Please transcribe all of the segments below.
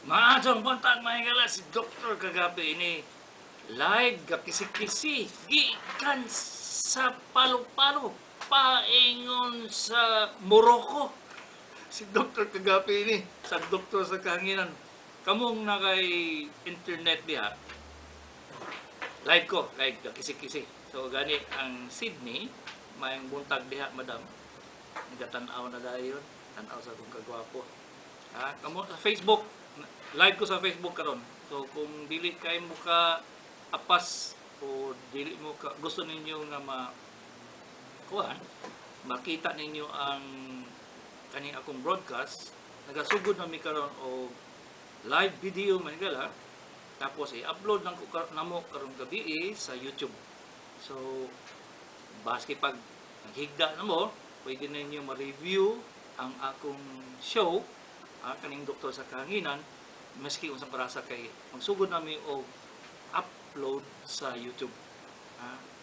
Maayong buntag, mga higala, si Dr. Kagabi ini live gakisi-kisi gikan sa Palu-Palo paingon sa Morocco. Si Dr. Kagabi ini sa Doktor sa Kahanginan. Kamong na kay internet diha, live ko, live gakisi-kisi. So gani ang Sydney, maayong buntag diha, madam. Nagatan-aw na dayon, tan-aw sa akong kagwapo. Ha, kamo sa Facebook, live ko sa Facebook karon. So kung dili kay mo ka apas o dili mo ka gusto ninyo nga ma kuan, makita ninyo ang kaning akong broadcast, nagasugod na mi karon og live video, mga higala, tapos i-upload nang ko namo karong gabi eh, sa YouTube. So baski pag naghigda na mo, pwede ninyo ma-review ang akong show, kaning Doktor sa Kahanginan, maski unsang parasa kay magsugod nami og upload sa YouTube.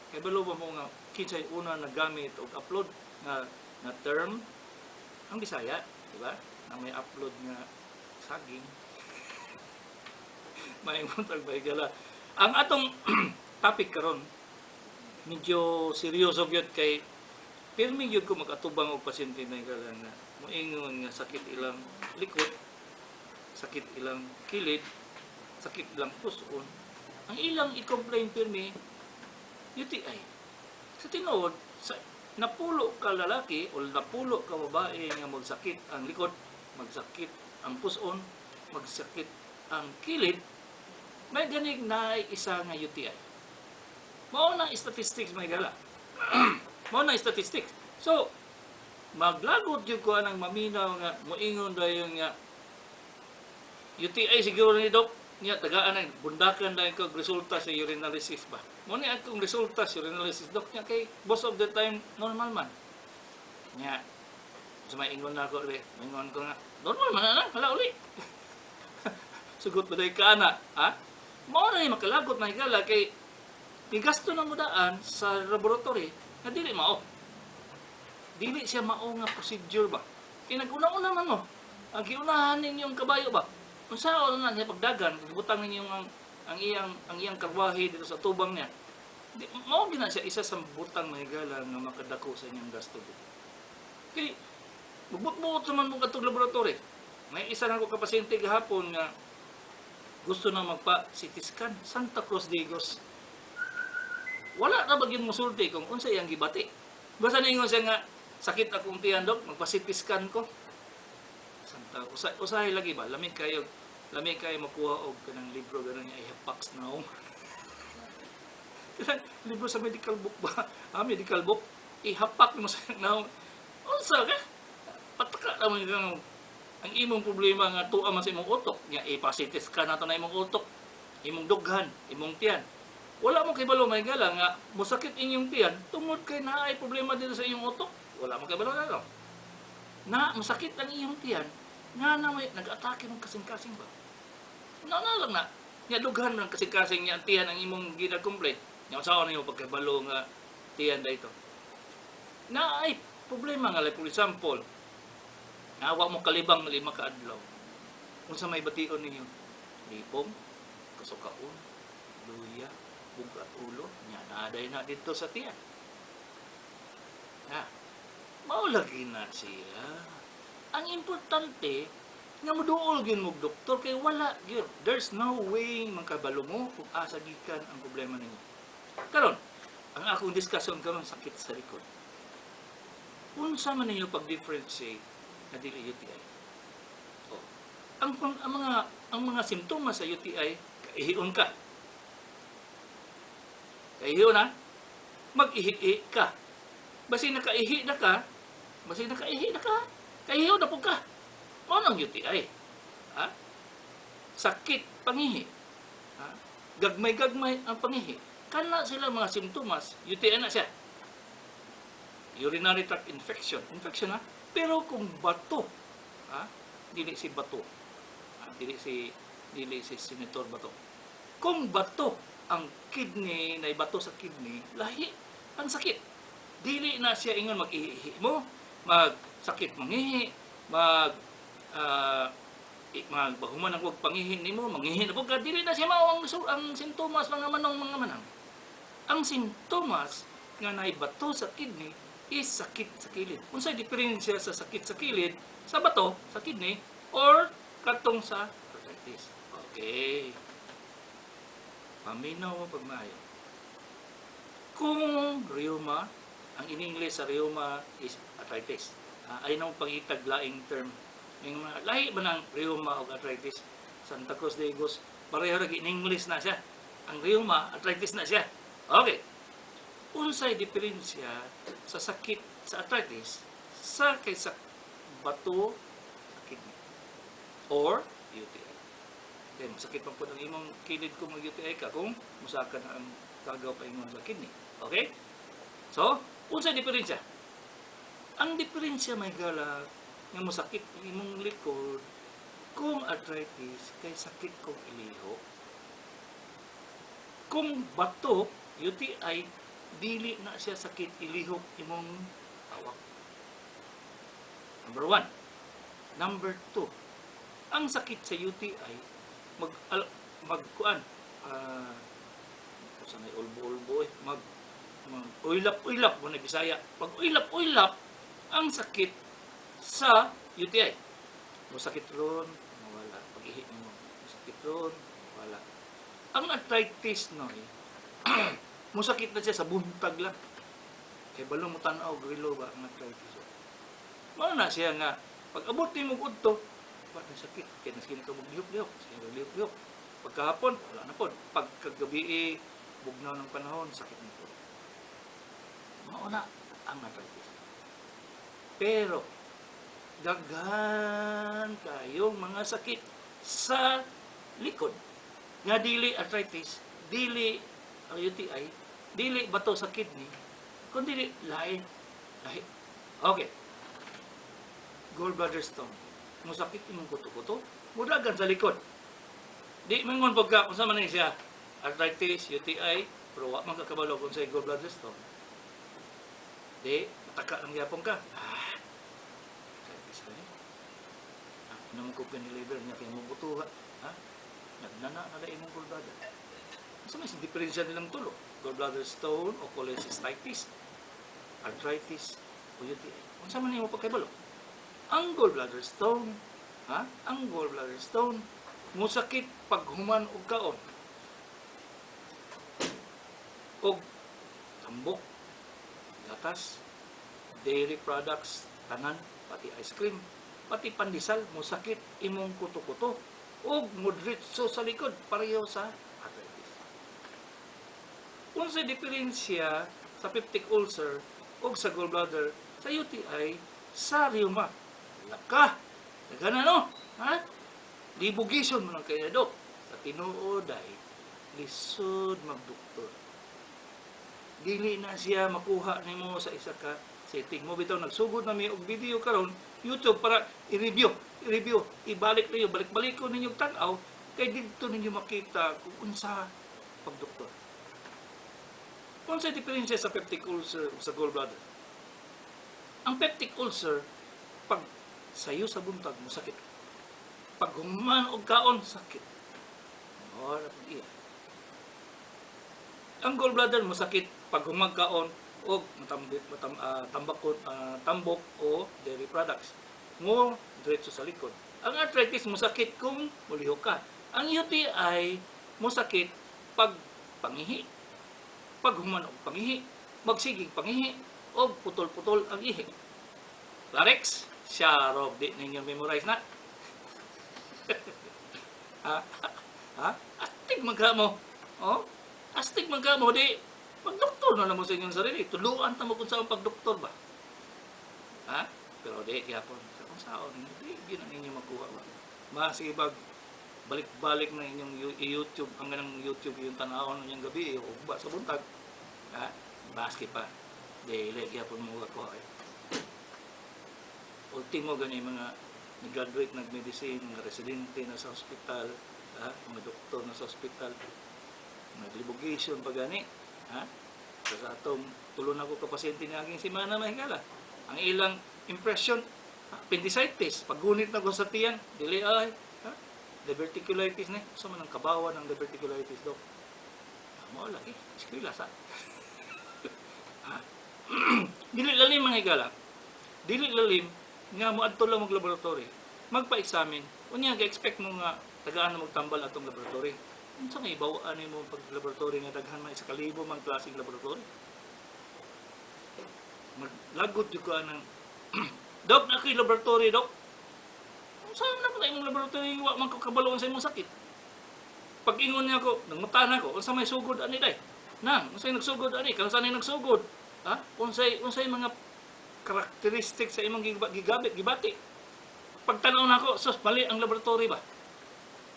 Kay balo ba mo nga kinsay una nagamit og upload nga nga term? Ang Bisaya, di ba? Na may upload nga saging. Maayong buntag, gala. Ang atong topic karon medyo seryoso gyud kay pirmi gyud ko makatubang og pasyente na higala nga moingon nga sakit ilang likod, sakit ilang kilid, sakit ilang puson. Ang ilang i-complain pirmi, UTI. Sa tinuod, sa napulo ka lalaki o napulo ka babae nga magsakit ang likod, magsakit ang puson, magsakit ang kilid, may ganig na isa nga UTI. Mao na statistics, mga higala. Mao na statistics. So, maglagot gyud ko anang maminaw nga moingon dayon nga UTI siguro ni Doc niya, tagaan ang bundakan dahil ko resulta sa urinalysis ba. Mo ni akong resulta sa urinalysis, Doc, niya kay most of the time normal man. Nya sa may ingon na ako, be, maingon ko nga normal man na hala uli. Sugot ba dahil ka ana, ha? Mao na ni makalagot, na higala, kay gigasto na mo daan sa laboratory nga dili mao. Dili siya mao nga procedure ba. Kay nag-una-una man mo. Ang giunahan ninyong kabayo ba? Unsaon na niya pagdagan, gibutang ninyo ang iyang karwahe dito sa tubang niya. Di, mao gina siya isa sa butang, mga higala, nga makadako sa inyong gasto. Kay magbut-buot naman mo katong laboratory. May isa na ko ka pasyente gahapon nga gusto na magpa CT scan, Santa Cruz Digos. Wala na ba gyud mosulti kung unsa iyang gibati. Basta niingon siya nga sakit akong tiyan, Dok, magpa CT scan ko. Santa usahay lagi ba, lami kayo makuha og kanang libro ganun niya ihapak sa naong. Kanang libro sa medical book ba? Ha, medical book ihapak mo sa naong. Unsa ka? Pataka naman kang ang imong problema nga tuwa man sa imong utok nya ipa-CT scan nato na imong utok, imong dughan, imong tiyan. Wala mo kibalo, mga higala, nga mosakit inyong tiyan tungod kay naay problema dito sa inyong utok. Wala mo kibalo na na masakit ang iyong tiyan nga na may nag-atake mong kasing-kasing ba na na lang na nya dughan man kasing-kasing niya ang tiyan ang imong gina-complain nya. Unsaon nimo pagkabalo nga tiyan dito na ay problema nga, like for example, nawa mo kalibang 5 ka adlaw, unsa may bation ninyo? Lipong, kasukaon, luya, bugat ulo nya naaday na dito sa tiyan na. Mao lagi na siya ang importante nga moduol gyud mo doktor kay wala gyud, there's no way makabalo mo kung asa gikan ang problema ninyo. Karon, ang akong discussion karon, sakit sa likod. Unsa man ninyo pag-differentiate na dili UTI? Oh. Ang mga simptomas sa UTI, kaihion ka. Kaihion na, mag-ihi ka. Basi nakaihi na ka, basi nakaihi na ka, kaihion na po ka. Mao nang UTI. Ha? Sakit pangihi. Ha? Gagmay-gagmay ang pangihi. Kana sila mga simptomas, UTI na siya. Urinary tract infection. Infection ha. Pero kung bato, ha? Dili si bato. Ha? Dili si Senator Bato. Kung bato ang kidney, na bato sa kidney, lahi ang sakit. Dili na siya ingon mag-ihi mo, magsakit mangihi, mag Magbahuman ang wag pangihin nimo, mangihin na pud ka, dili na siya mao ang sintomas, mga manong, mga manang. Ang sintomas nga naay bato sa kidney is sakit sa kilid. Unsay diferensya sa sakit sa kilid sa bato sa kidney or katong sa arthritis? Okay. Paminaw mo pagmaayo. Kung rheuma, ang in English sa rheuma is arthritis. Ay nang pangitag laing term. Yung mga, lahi ba ng rheuma o arthritis? Santa Cruz de Igos, pareho ra in English na siya. Ang rheuma, arthritis na siya. Okay. Unsay diferensya sa sakit sa arthritis sa kaysa bato sa kidney or UTI? Then, sakit man po ang imong kilid kung mag-UTI ka kung musaka na ang kagaw pa ingon sa kidney. Okay? So, unsay diferensya? Ang diferensya, may gala nga mosakit ang imong likod kung arthritis kay sakit kung iliho. Kung bato, UTI, dili na siya sakit ilihok imong awak. Number one. Number two, ang sakit sa UTI, magkuan, sa may ulbo-ulbo eh, mag, mag uylap-uylap mo na Bisaya. Pag uylap-uylap, ang sakit sa UTI. Mo sakit ron, mawala. Pag ihi mo, sakit ron, mawala. Ang arthritis no, eh, musakit na siya sa buntag lang. Kay balo mo tan-aw relo ba ang arthritis. Mao na siya nga pag abot nimo udto, wa na sakit kay naskin ka maglihok-lihok, sige lihok-lihok. Pagkahapon, wala na pod. Pagkagabi eh, bugnaw ng panahon, sakit na po. Mao na ang arthritis. Pero daghan kayong mga sakit sa likod nga dili arthritis, dili ang UTI, dili bato sa kidney, kundi dili lain. Lahi. Okay. Gallbladder stone. Musakit imong kuto-kuto, mudagan sa likod. Di mangon pagka unsa man ni siya, arthritis, UTI, pero wa man ka kabalo kung sa gallbladder stone. Di, mataka lang gyapon ka. Ah, arthritis ka ni. Ah, naman ko liver niya kay mo butuha. Ha? Nagnana na imong gallbladder. Unsa may diferensya nilang tulo? Gallbladder stone o cholecystitis, arthritis o UTI. Unsa man nimo pagkabalo? Ang gallbladder stone, ha? Ang gallbladder stone musakit pag human og kaon. Og tambok, gatas, dairy products, tanan, pati ice cream, pati pandesal, musakit imong kuto-kuto og mudritso sa likod pareho sa arthritis. Unsay diferensya sa peptic ulcer og sa gallbladder sa UTI sa rheuma? Laka! Daghan na, no? Ha? Libugison mo lang kaya, dok. Sa tinuod ay lisod magdoktor. Dili na siya makuha nimo sa isa ka setting mo. Bitaw nagsugod na mi og video karon YouTube para i-review, i-review, ibalik ninyo, balik-balik ko ninyo tan-aw kay didto ninyo makita kung unsa pagdoktor. Unsa diferensya sa peptic ulcer ug sa gallbladder? Ang peptic ulcer, pag sayo sa buntag, mo sakit. Pag human og kaon, sakit. Ora pag iya. Ang gallbladder mo sakit pag humag kaon og matambik, matam, tambakon, tambok o dairy products. Mo diretso sa likod. Ang arthritis mo sakit kung mulihok ka. Ang UTI mo sakit pag pangihi. Pag human og pangihi, magsigig pangihi og putol-putol ang ihi. Larex, siya rob di ninyo memorize na. Ha? Ha? Astig man ka mo. Oh? Astig man ka mo di magdoktor na lang mo sa inyong sarili. Tuluan ta mo kung saan pagdoktor ba. Ha? Pero di gyapon sa kung saon di gyud na ninyo makuha ba. Masige bag balik-balik na inyong YouTube ang ganang YouTube yung tanawon ninyong gabi o ba sa buntag. Ha? Baski pa. Dili gyapon mo makuha eh. Ultimo gani mga nag-graduate nag-medicine, mga residente na sa ospital, ha? Mga doktor na sa ospital, naglibugation pa gani, ha? Sa atong tulo na ko ka pasyente ni aging semana, mahigala. Ang ilang impression, appendicitis, paggunit na ko sa tiyan, dili ay, ha? Diverticulitis ni. Sa man ang kabawan ng diverticulitis, dok? Mao lagi, eskwela sa. Dili lalim, mga higala. Dili lalim nga moadto lang og laboratory. Magpa-examine. Unya ga-expect mo nga tagaan na magtambal atong laboratory. Unsa may ibaw-an nimo pag laboratory nga daghan man, 1,000 man klaseng laboratory? Maglagot jud ka ng, "Dok, na ako'y laboratory, dok." Unsa na man imong laboratory, wa man ko kabalo sa imong sakit? Pag ingon niya ako, nangutana ko, unsa may sugod ani day? Nang, unsay nagsugod ani? Kanus-a ni nagsugod? Ha? Unsay mga characteristics sa imong gigabit, gibati? Pagtanaw nako, sus, mali ang laboratory ba?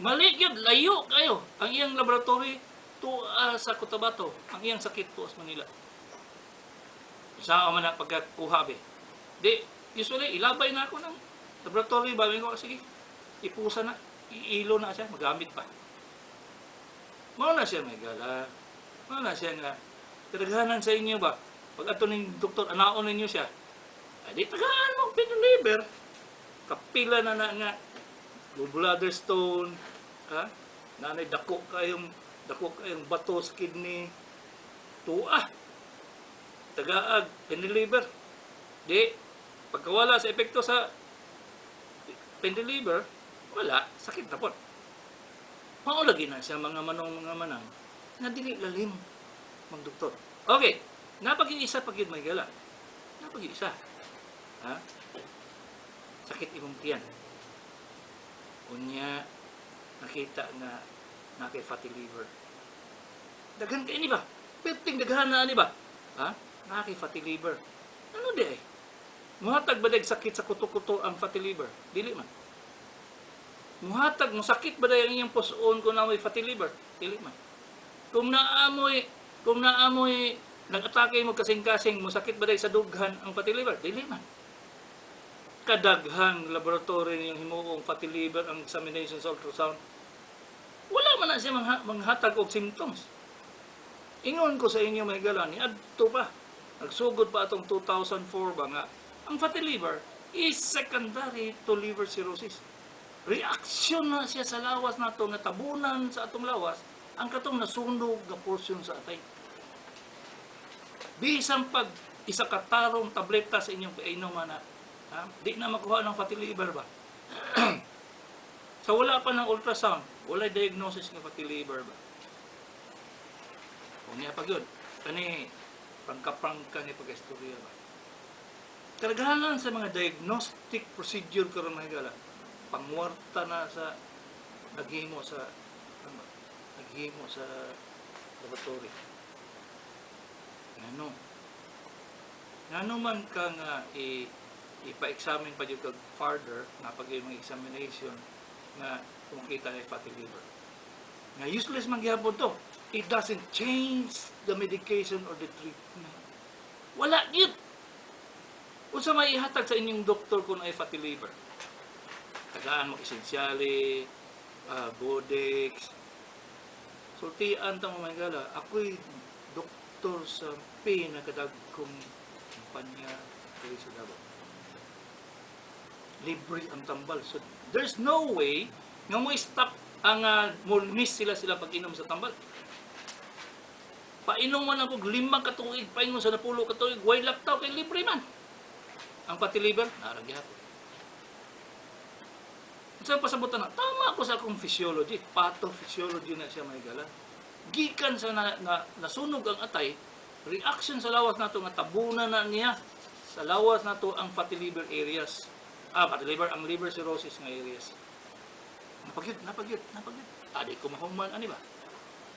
Mali gyud, layo kayo. Ang iyang laboratory tuwa sa Cotabato, ang iyang sakit tuwa sa Manila. Sa man na pagkakuha be. Di, usually ilabay na ako ng laboratory ba ko, sige. Ipusa na, iilo na siya, magamit pa. Mao na siya, may gala. Mao na siya nga kadaghanan sa inyo ba? Pag ato ning doktor, anaon ninyo siya. Ay di tagaan mo pain reliever. Kapila na na nga gallbladder stone, ha? Nanay dako kayong bato sa kidney. Tuwa. Tagaag pain reliever. Di pagkawala sa epekto sa pain reliever, wala, sakit na po. Mao lagi na siya, mga manong, mga manang, nga dili lalim magdoktor. Okay, napag-iisa pag yun, may gala. Napag-iisa. Ha? Sakit imong tiyan. Unya, nakita nga na kay fatty liver. Daghan kay ni ba? Perting daghan na ani ba? Ha? Na kay fatty liver. Ano di ay? Muhatag ba dag sakit sa kuto-kuto ang fatty liver? Dili man. Muhatag, musakit ba day ang inyong pusoon kung naa moy fatty liver? Dili man. Kung naamoy nag-atake mo kasing-kasing, musakit ba day sa dughan ang fatty liver? Dili man. Kadaghang laboratory niyong himuong fatty liver ang examination sa ultrasound. Wala man na siya manghatag og symptoms. Ingon ko sa inyo, may gala, ni adto pa. Nagsugod pa atong 2004 ba nga, ang fatty liver is secondary to liver cirrhosis. Reaksyon na siya sa lawas nato nga tabunan sa atong lawas ang katong nasunog nga portion sa atay. Bisan pag isa ka tarong tableta sa inyong painom na, ha? Di na makuha ng fatty liver ba? Sa wala pa ng ultrasound, wala diagnosis ng fatty liver ba? Kung niya pag yun, kani, prangka-prangka ni pag-istorya ba? Kadaghanan sa mga diagnostic procedure karon, mga higala, pangwarta na sa naghimo sa ano ba? Naghimo sa laboratory. Ngano? Ngano man ka nga ipa-examine pa jud kag further nga pag mga examination nga kung makita na fatty liver? Nga useless man gihapon to. It doesn't change the medication or the treatment. Wala gyud. Unsa may ihatag sa inyong doktor kung ay fatty liver? Tagaan mo Essentiale, Bodex. Sultian ta mo, mga gala, ako'y doktor sa pinakadagkong kumpanya diri sa Davao. Libre ang tambal. So there's no way nga mo stop ang mo miss sila sila pag-inom sa tambal. Painom man ako 5 ka tuig, painom sa 10 ka tuig, way laktaw kay libre man. Ang fatty liver, naa ra gihapon. Sa pasabutan na, tama ko sa akong physiology, pathophysiology na siya, may gala. Gikan sa na nasunog ang atay, reaction sa lawas nato nga tabunan na niya sa lawas nato ang fatty liver areas. Ah, fatty liver, ang liver cirrhosis nga areas. Napagyud, napagyud, napagyud. Adi ko mahuman, ani ba?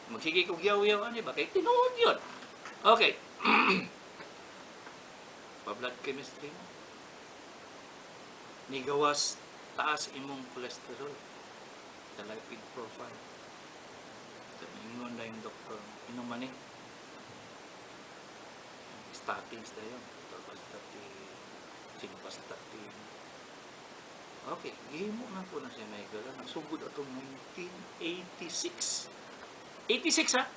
Magsige ko yaw-yaw, ani ba? Kay tinuod yun. Okay. Pa-blood chemistry mo. Nigawas taas imong cholesterol. The lipid profile. Sa ingon na yung doktor, inom man eh. Statins na yun. Atorvastatin, simvastatin. Okay, gihimo na po na siya, Michael. Nagsugod atong 1986. 86 ha?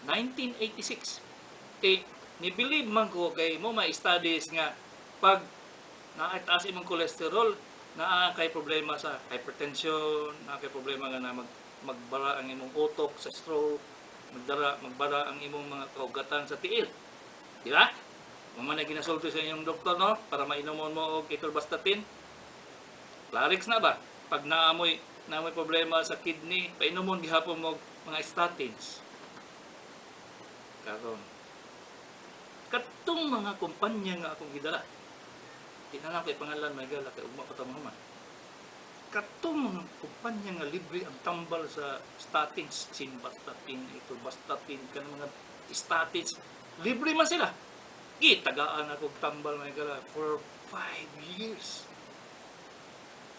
1986. Eh, ni-believe man ko kay mo may studies nga pag naitaas imong cholesterol, Naa kay problema sa hypertension, naa kay problema nga na magbara ang imong utok sa stroke, magbara ang imong mga kaugatan sa tiil. Di ba? Mao man ginasulti sa inyong doktor, no? Para mainumon mo og atorvastatin. Clarix na ba? Pag naamoy problema sa kidney, painumon gihapon mo og mga statins. Karon, katong mga kumpanya nga akong gidala, di na lang kay pangalan, may gala kay ugma pa ta mahuman. Katong mga kumpanya nga libre ang tambal sa statins, simvastatin, atorvastatin, kanang mga statins, libre man sila. Gitagaan ako og tambal, may gala, for 5 years.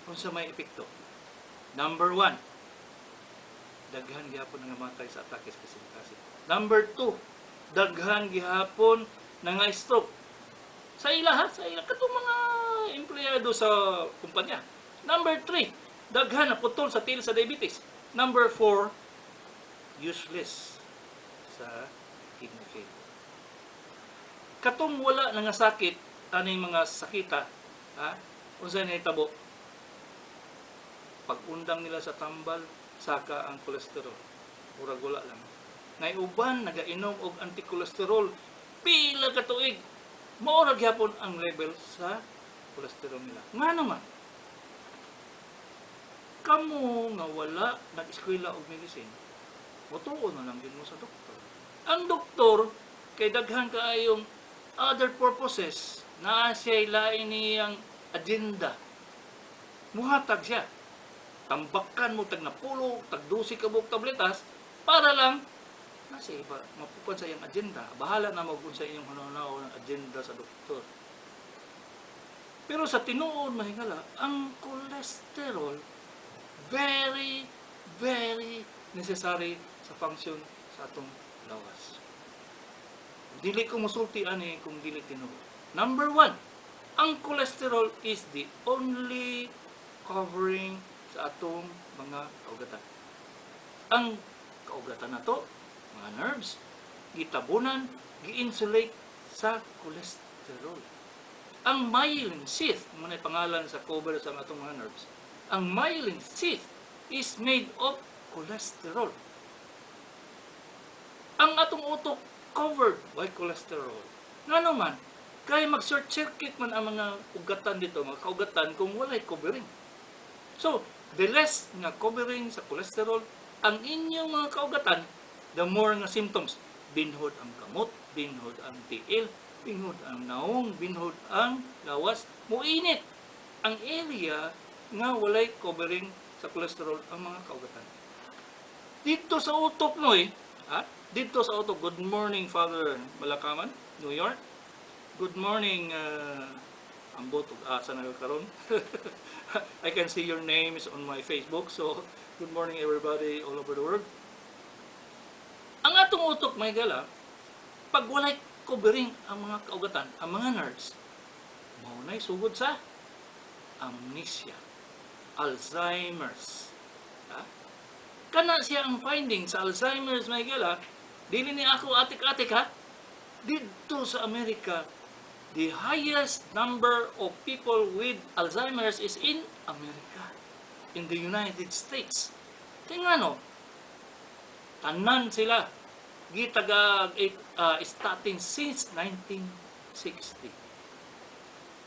Unsa may epekto? Number one, daghan gihapon nga matay sa atake sa kasing-kasing. Number two, daghan gihapon na nga stroke. Sa ila ha, sa ila katong mga empleyado sa kumpanya. Number three, daghan na putol sa tiil sa diabetes. Number four, useless sa kidney failure. Katong wala na nga sakit, aning mga sakita, ha? Unsa nahitabo? Pag-undang nila sa tambal, saka ang kolesterol. Murag wala lang. Nay uban nagainom og anti-cholesterol pila ka tuig. Mao ra gyapon ang level sa cholesterol nila. Ngano man? Kamo nga wala nag-eskwela og medicine, motuo na lang gyud mo sa doktor. Ang doktor kay daghan kaayong other purposes, naa siya lain niyang agenda. Muhatag siya. Tambakan mo tag napulo, tag 12 ka buok tabletas para lang nasa iba, mapupad sa iyang agenda. Bahala na mo kung sa inyong hunahuna ng agenda sa doktor. Pero sa tinuod, mahingala, ang cholesterol very, very necessary sa function sa atong lawas. Dili ko musulti ani kung dili tinuod. Number one, ang cholesterol is the only covering sa atong mga kaugatan. Ang kaugatan nato, mga nerves, gitabunan, gi-insulate sa cholesterol. Ang myelin sheath, mao na pangalan sa cover sa atong mga nerves, ang myelin sheath is made of cholesterol. Ang atong utok covered by cholesterol. Ngano man, kay mag-short circuit man ang mga ugatan dito, mga kaugatan kung walay covering. So, the less nga covering sa cholesterol ang inyong mga kaugatan, the more nga symptoms. Binhod ang kamot, binhod ang tiil, binhod ang naong, binhod ang lawas, muinit ang area nga walay covering sa cholesterol ang mga kaugatan. Dito sa utok no eh, ha? Dito sa utok, good morning, Father Malakaman, New York. Good morning, ambot ug asa na ka karon. I can see your names on my Facebook. So, good morning, everybody all over the world. Ang atong utok, may gala, pag walay covering ang mga kaugatan, ang mga nerves, mao na'y sugod sa amnesia, Alzheimer's. Ha? Kana siya ang finding sa Alzheimer's, may gala, dili ni ako atik-atik ha. Dito sa Amerika, the highest number of people with Alzheimer's is in America, in the United States. Kaya nga no, tanan sila gitaga statin since 1960.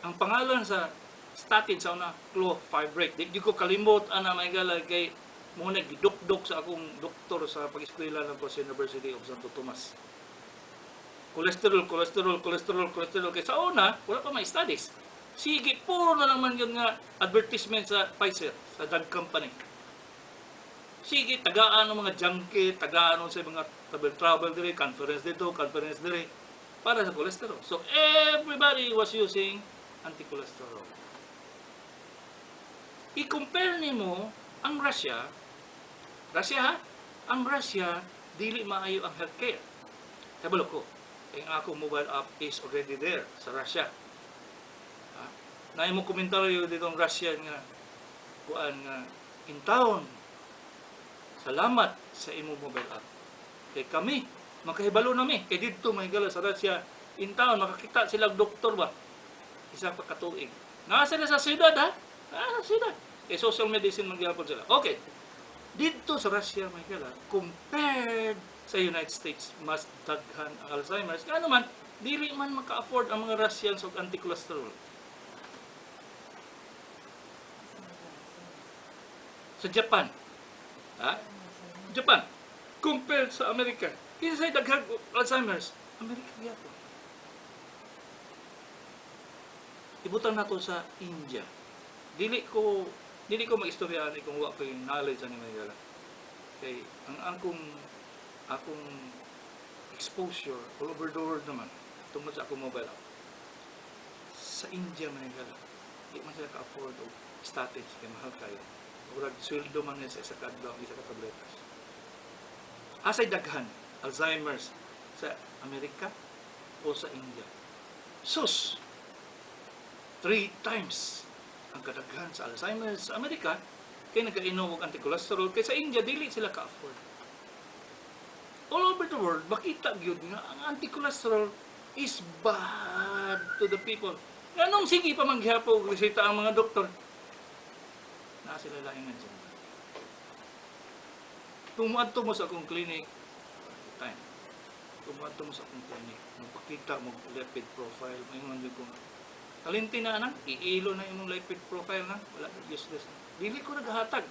Ang pangalan sa statin sa una, clofibrate. Di ko kalimot ana, may gala, kay mao na gidukdok sa akong doktor sa pag-eskwela nako sa University of Santo Tomas. Cholesterol, cholesterol, cholesterol, cholesterol. Kay sa una, wala pa may studies. Sige, puro na naman yun nga advertisement sa Pfizer, sa drug company. Sige, tagaan ng mga junket, tagaan sa mga travel travel dire, conference dito, conference dire, para sa cholesterol. So everybody was using anti-cholesterol. I-compare nimo ang Russia, Russia ha, ang Russia dili maayo ang healthcare. Kabalo ko, ang ako mobile app is already there sa Russia. Ha? Naay mo komentaryo dito ang Russia nga kuan nga in town, salamat sa imong mobile app. Kay kami, makahibalo nami. Kay didto may gala sa Russia, in town, makakita sila og doktor ba? Isa pa katuig. Naa sila sa syudad ha? Ah, sila. Eh, social medicine man gyapon sila. Okay. Dito sa Russia, may gala, compared sa United States, mas daghan ang Alzheimer's. Kaya naman, dili man maka-afford ang mga Russians og anti-cholesterol. Sa Japan, ha? Japan, compared sa Amerika, kinsa daghang Alzheimer's? Amerika gyapon. Ibutang nato sa India. Dili ko mag-istorya ani kung wa ko yung knowledge ani mga. Kay ang akong akong exposure all over the world naman tungod sa akong mobile app. Sa India man gala, di man sila ka-afford og statins kay mahal kayo. Murag sweldo man nila sa isa ka adlaw ang isa ka tabletas. Asay daghan Alzheimer's, sa Amerika o sa India? Sus! 3 times ang kadaghan sa Alzheimer's sa Amerika kay nagainom og anti-cholesterol, kay sa India dili sila ka-afford. All over the world makita gyud nga ang anti-cholesterol is bad to the people. Nganong sige pa man gihapon og reseta ang mga doktor? Naa sila laing agenda. Kung moadto mo sa akong clinic, time. Kung moadto mo sa akong clinic, magpakita mo lipid profile, maingon jud ko nga, kalinti na nang, iilo na imong lipid profile na, wala, useless na. Dili ko naghatag.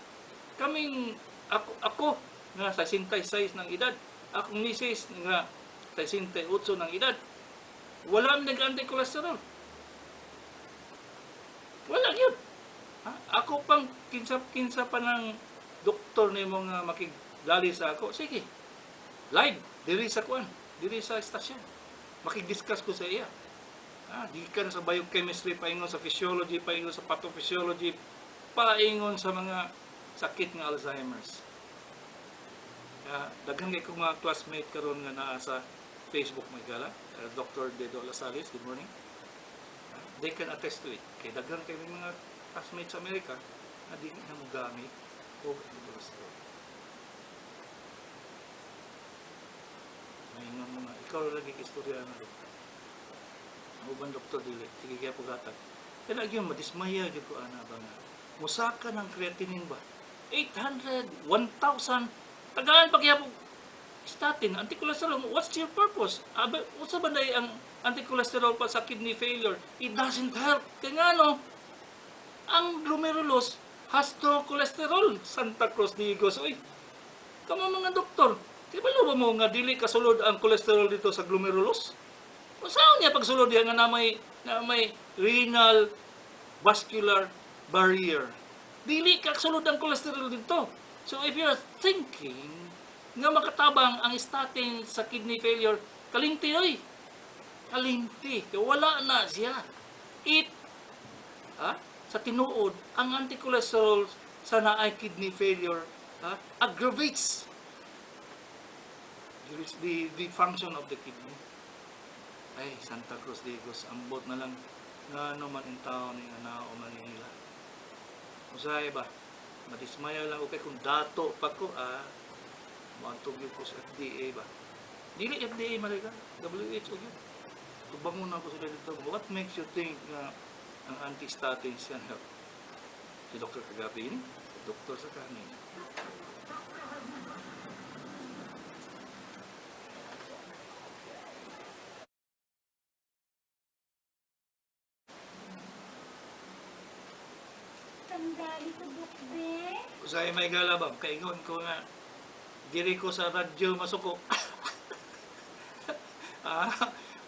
Kaming, ako nga 66 ng edad, akong misis nga 68 ng edad, wala ang nag-anti-cholesterol. Wala yun. Ha? Ako pang kinsa pa ng doktor ni mo nga makigdali sa ako. Sige. Live diri sa kuan, diri sa estasyon. Makig-discuss ko sa iya. Ha? Di ka na sa biochemistry, paingon sa physiology, paingon sa pathophysiology, paingon sa mga sakit nga Alzheimer's. Daghan kay kong mga classmate karon nga naa sa Facebook may gala. Dr. Dedo Lasales, good morning. They can attest to it. Kay daghan kay mga classmates sa Amerika na di na mo gamit og cholesterol. Maingon mo nga, ikaw lagi ka istorya na doktor. Ang uban doktor dili, sige kaya pugatag. Kaya lagi yung madismaya gyud ko ana ba nga. Musaka ng creatinine ba? 800, 1,000, tagaan pa kaya po statin, anti-cholesterol, what's your purpose? Abe, unsa ba na ang anti-cholesterol pa sa kidney failure? It doesn't help. Kaya nga no, ang glomerulus has no cholesterol. Santa Cruz de Digos. Uy, kamo mga doktor, di ba ba mo nga dili kasulod ang cholesterol dito sa glomerulus? Unsaon niya pagsulod diha nga na may renal vascular barrier? Dili kasulod ang cholesterol dito. So if you're thinking nga makatabang ang statin sa kidney failure, kalinti oy. Kalinti. Wala na siya. It, ha? Sa tinuod, ang anti-cholesterol sa naay kidney failure, ha, aggravates the function of the kidney. Ay, Santa Cruz de Digos, ambot na lang nga naman in town ni nga nao Manila. Usahay ba? Madismaya lang okay kung dato pa ko, moantog yun ko sa FDA ba? Dili FDA man ka, WHO yun. Tubangon na ko sila dito. What makes you think na ang anti-statins can help? Si Dr. Kagabi ini, si Dr. sa kanin. Tandali ko, Dok Be. Usay may galabang, kaingon ko nga, diri ko sa radyo masuko.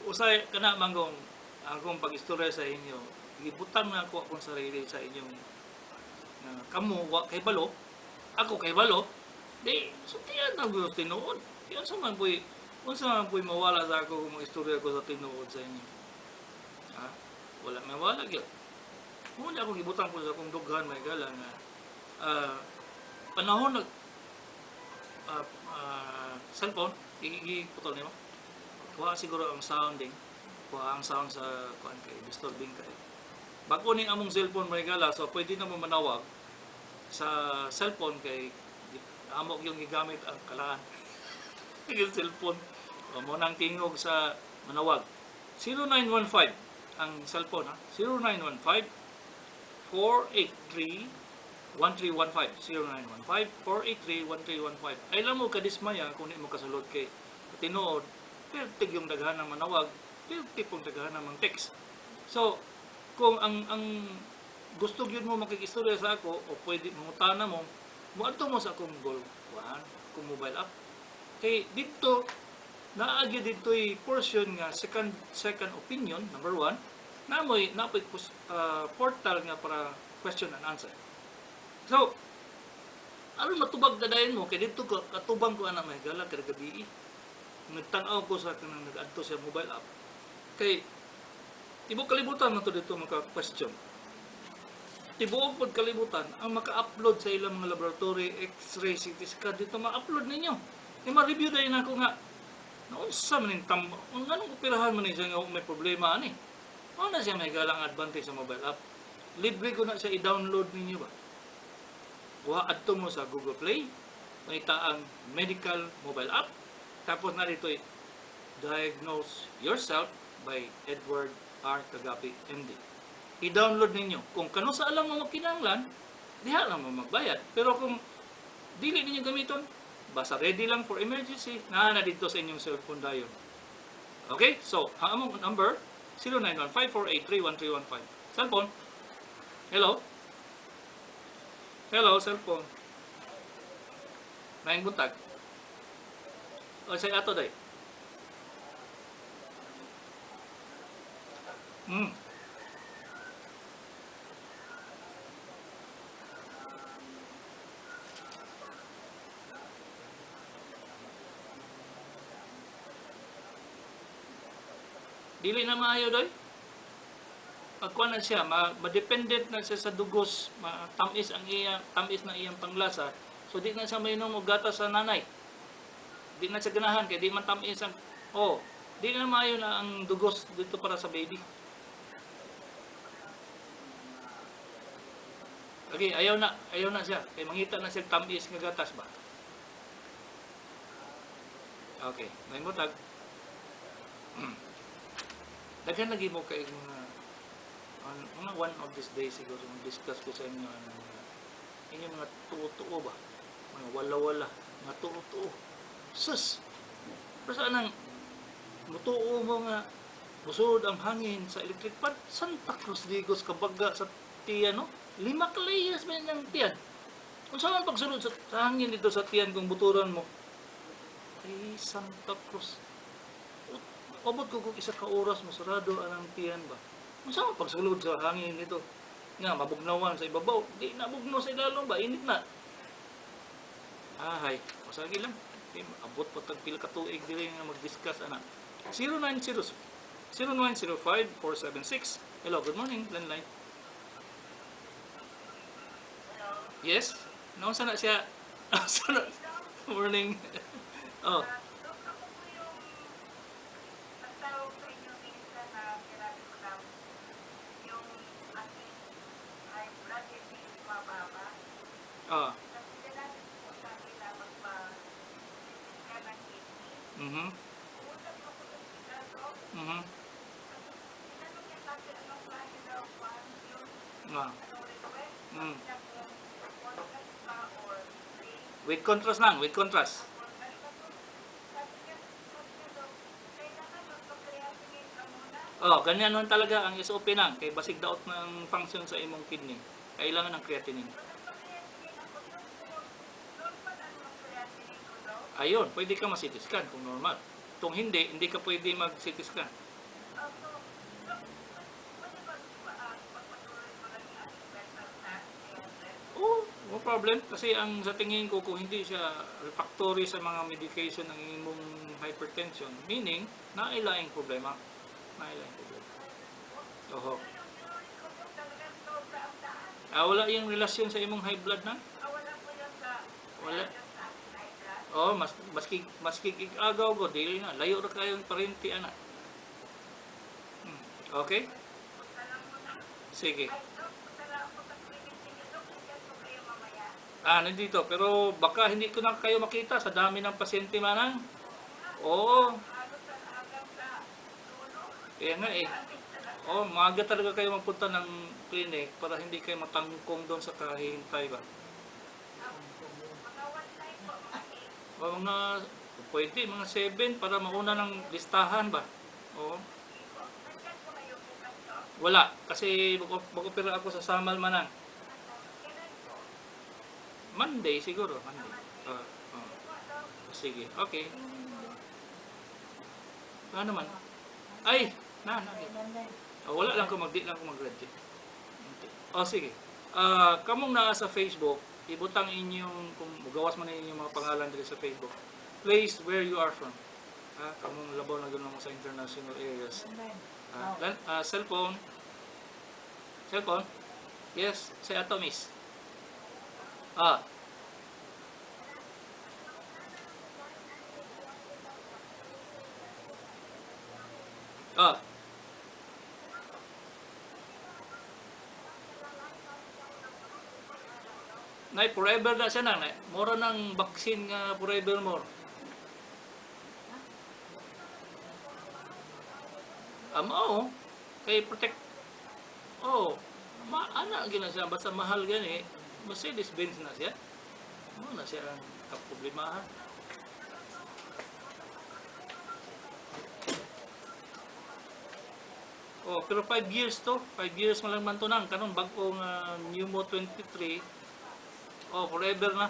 Usay kana manggong akong pag-istorya sa inyo, gibutang na ako akong sarili sa inyong kamo wa kay balo, ako kay balo, di sultian na gyud tinuod. Di unsa man puy mawala sa ako kung mag-istorya ko sa tinuod sa inyo. Ha? Wala mawala gyud. Muna akong gibutang po sa akong dughan may gala nga panahon nag cellphone giputol nimo. Kuha siguro ang sounding, kuha ang sound sa kuan kay disturbing kay. Bago ning among cellphone may gala, so pwede na mo manawag sa cellphone kay amo yung gigamit ang kalaan. Yung cellphone. O, mo nang tingog sa manawag. 0915 ang cellphone ha. 0915 483 1315. 0915 483 1315. Ay lang mo kadismaya kung di mo kasulod kay tinuod pertig yung daghan ng manawag, pertig pong daghan ng text. So, kung ang gusto gyud mo makikistorya sa ako o pwede mangutana mo, moadto mo sa akong goal kuan, kung mobile app. Kay didto naa gyud didto'y portion nga second second opinion number one, namoy napoy portal nga para question and answer. So, aron matubag na dayon mo kay didto ko katubang ko ana may gala kada gabi. Nagtan-aw ko sa kanang nag-adto sa mobile app. Kay tibuok kalibutan man to dito maka-question. Tibuok pod kalibutan ang maka-upload sa ilang mga laboratory, x-ray, CT scan dito ma-upload ninyo. Kay ma-review dayon ako nga naunsa man ning tam nganong operahan man ni siya nga may problema ani. Mao na siya may galang advantage sa mobile app. Libre ko na siya i-download ninyo ba. Kuha adto mo sa Google Play, makita ang medical mobile app. Tapos na dito Diagnose Yourself by Edward R. Cagape, MD. I-download ninyo. Kung kano sa alam mo magkinahanglan, diha lang mo magbayad. Pero kung dili ninyo gamiton, basta ready lang for emergency, naa na dito sa inyong cellphone dayon. Okay? So, ang among number, 0915-483-1315. Cellphone. Hello? Hello, cellphone. Maayong buntag. O, sa ato day. Dili na maayo doy. Pagkuan na siya, ma-dependent na siya sa dugos, tamis ang iya, tamis na iyang panglasa. So di na siya mainom og gatas sa nanay. Di na siya ganahan kay di man tamis ang, oh, di na maayo na ang dugos dito para sa baby. Okay, ayaw na siya. Kay mangita na siya tamis nga gatas ba. Okay, may mutag. Daghan lagi mo kay mga on, mga one of these days siguro mag-discuss ko sa inyo ang mga inyong mga tuo-tuo ba, mga wala-wala, mga tuo-tuo. Sus! Pero saan ang mutuo mo nga musod ang hangin sa electric fan? Santa Cruz Digos kabaga sa tiyan, no? 5 ka layers ba ng tiyan? Kung saan pagsulod sa hangin dito sa tiyan kung buturan mo? Ay, Santa Cruz. Abot ko kung isa ka oras masarado ang tiyan ba? Kung saan pagsulod sa hangin dito? Nga, mabugnawan sa ibabaw. Di na bugnaw sa ilalong ba? Init na. Ahay, masagi lang. Okay, abot pa tag pila ka tuig diri nga mag-discuss ana. 090 0905 476. Hello, good morning, landline. Hello. Yes? Naunsa na siya? Naunsa na? Morning. Oh. Dok, ako po yung nagtawag sa inyo minsan na sinabi ko na yung aking high blood hindi mababa. Tapos sinabi ko po sa akin na magpa-scan ng kidney. Pumunta po ako sa ospital, Dok. Tapos tinanong niya sa akin anong klase daw kwan yung anong request. Sabi niya kung contrast ba or ray. With contrast lang, with contrast. Oh, ganyan nun talaga ang SOP nang kay basig daot ng function sa imong kidney. Kailangan ng creatinine. Ayun, pwede ka ma-CT scan kung normal. Kung hindi, hindi ka pwede mag-CT scan. Oh, no problem. Kasi ang sa tingin ko, kung hindi siya refractory sa mga medication ng imong hypertension, meaning, nailaing problema. Nailaing problema. Oho. Ah, wala yung relasyon sa imong high blood na? Wala. Oh, maski agaw ko, dili na. Layo ra kayong parente, ana. Okay? Sige. Ah, nandito. Pero baka hindi ko na kayo makita sa dami ng pasyente, manang. Oo. Kaya nga eh. Oh, maaga talaga kayo magpunta ng clinic para hindi kayo matangkong doon sa kahihintay ba. Mga 1 time po, mga 8. O mga pwede mga 7 para mauna ng listahan ba. Oo. Sige po. Nandyan po kayo bukas, Dok? Wala kasi mag-opera ako sa Samal Manang. Kailan po? Monday siguro, Monday. Ah, ah. Sige po, Dok. Sige, okay. Ano man? Ay, na, na. Oh, wala lang ko magdi lang ko mag-graduate. Oh, sige. Ah, kamong naa sa Facebook, ibutang inyong kung mugawas man inyong mga pangalan diri sa Facebook. Place where you are from. Ah, kamong labaw na gano'n mo sa international areas. Ah, cellphone. Cellphone? Yes, say ato miss. Ah. Ah. Nay, forever na siya nang. Nay. Mura ng vaccine nga forever more. Oo. Kay protect. Oo. Ma ana gina siya basta mahal gani. Mercedes Benz na siya. Mo na siya ang kaproblemahan. Oh, pero 5 years to. 5 years man lang man to nang kanong bag-ong Pneumo 23. Oh, forever na.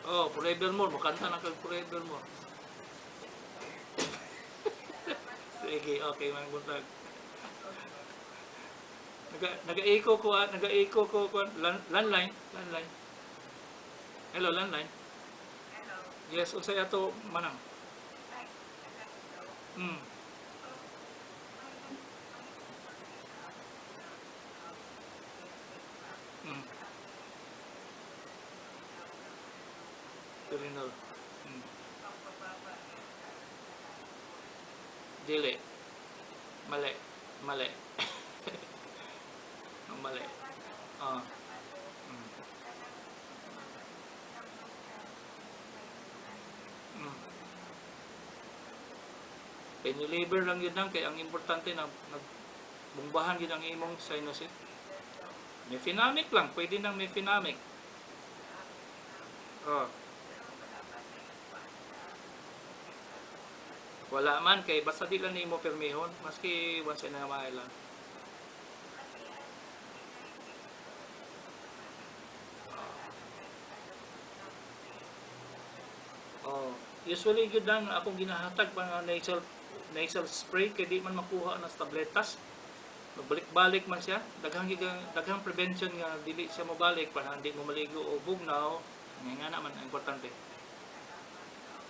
Oh, forever more. Mukanta na kag forever more. Sige, okay, mga buntag. Naga-echo ko, ah, naga-echo ko, ko landline, landline. Hello, landline. Hello. Yes, unsay ato manang? Ay, hello. Urinal. Dili. Mali. Mali. Mali. Ah. Kay liver lang yun lang kay ang importante na nagbumbahan yun ang imong sinusit. Mefenamic lang, pwede nang mefenamic. Oh. Wala man kay basta di lang nimo pirmihon maski once in a while lang. Oh, usually gyud lang akong ginahatag pa nga nasal nasal spray kay di man makuha na sa tabletas. Magbalik-balik man siya. Daghang daghang prevention nga dili siya mobalik para hindi mo maligo o bugnaw. Nga nga naman ang importante.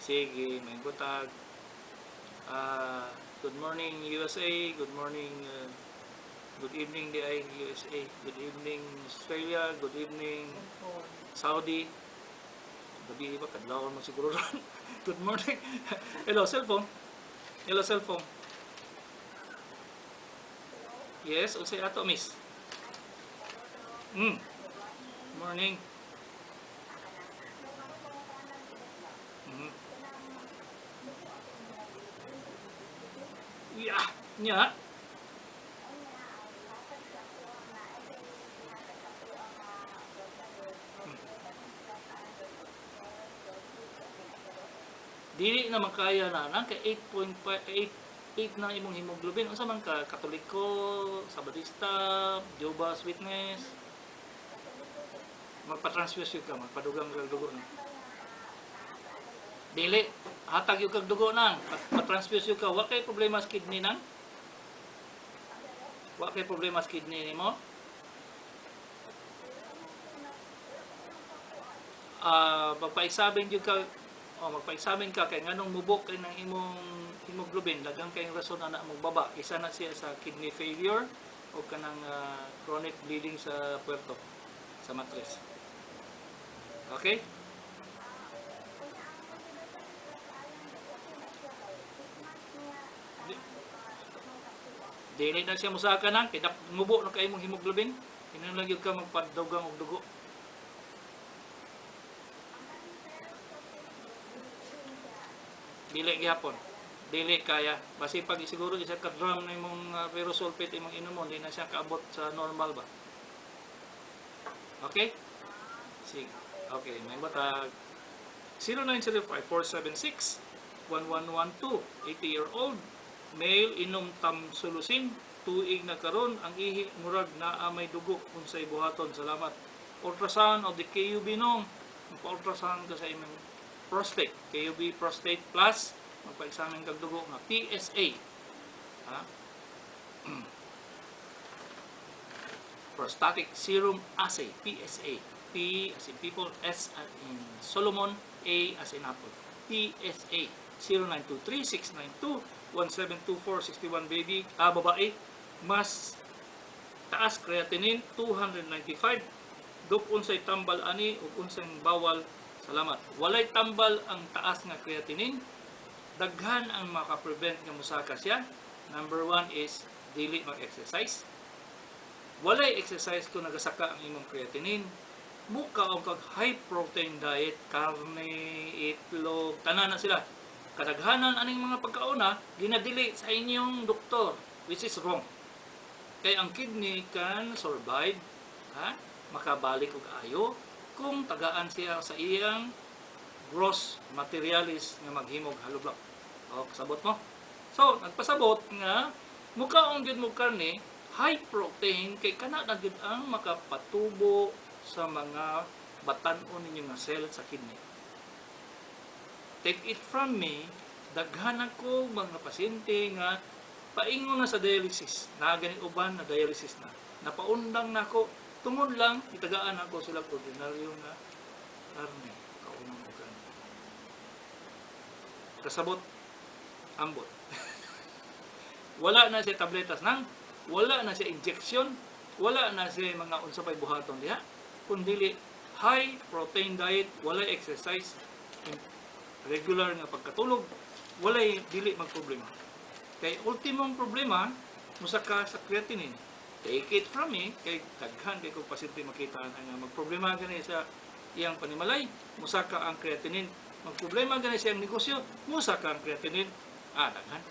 Sige, may butag. Good morning USA, good morning good evening di USA, good evening Australia, good evening Saudi. Gabi ba kadlawon mo siguro ron. Good morning. Hello, cellphone. Hello, cellphone. Yes, unsay ato miss? Mm. Morning. Yeah, nya. Dili na man kaya na nang kay 8.5 8 8 na imong hemoglobin. Unsa man ka, Katoliko, Sabadista, Jehovah's Witness? Magpa-transfuse ka, magpadugang kag dugo na. Dili, hatag yung kag dugo nang, pa-transfuse ka, wa kay problema sa kidney nang? Wa kay problema sa kidney nimo? Magpa-examine jud ka, oh, magpa-examine ka kay nganong mubok kay ng imong hemoglobin, daghang kayong rason ana mogbaba. Isa na siya sa kidney failure o kanang chronic bleeding sa puerto, sa matres. Okay? Dili na siya musaka nang kay mubo na kay imong hemoglobin. Kinahanglan gyud ka magpadugang og dugo. Dili gihapon. Dili kaya. Basi pag siguro isa ka drum na imong ferrous sulfate imong inomon, di na siya kaabot sa normal ba. Okay? Sige. Okay, may batag. 0905-476-1112. 80-year-old male, inom tamsulosin, tuig na karon, ang ihi murag naa may dugo, unsay buhaton? Salamat. Ultrasound of the KUB nong. Magpa-ultrasound ka sa imong prostate. KUB prostate plus magpa-examine kag dugo nga PSA. Ha? Prostatic Serum Assay, PSA. P as in people, S as in Solomon, A as in apple. PSA. 0923-692-1724, 61 baby, babae, mas taas creatinine 295. Dok, unsay tambal ani ug unsay bawal? Salamat. Walay tambal ang taas nga creatinine. Daghan ang maka-prevent nga musaka siya. Number one is dili mag-exercise. Walay exercise kung nagasaka ang imong creatinine. Mukaon kag high protein diet, karne, itlog, tanan na sila. Kadaghanan aning mga pagkauna ginadili sa inyong doktor, which is wrong. Kay ang kidney can survive, ha? Makabalik og ayo kung tagaan siya sa iyang gross materialis nga maghimog hollow block. O, kasabot mo? So, nagpasabot nga mukaon gyud mo karne, high protein, kay kana na gyud ang makapatubo sa mga batan-on ninyo nga cell sa kidney. Take it from me, daghan ako mga pasyente nga paingon na sa dialysis. Naa gani uban na dialysis na. Napaundang nako tungod lang itagaan ako sila ordinaryo nga karne, kaunang og karne. Kasabot, ambot. Wala na siya tabletas nang, wala na siya injection, wala na siya mga unsa pay buhaton diha, kundili high protein diet, walay exercise, regular nga pagkatulog, walay dili magproblema. Kay ultimong problema, musaka sa creatinine. Take it from me, kay daghan kay kong pasyente makita na nga magproblema gani sa iyang panimalay, musaka ang creatinine. Magproblema gani sa iyang negosyo, musaka ang creatinine. Ah, daghan.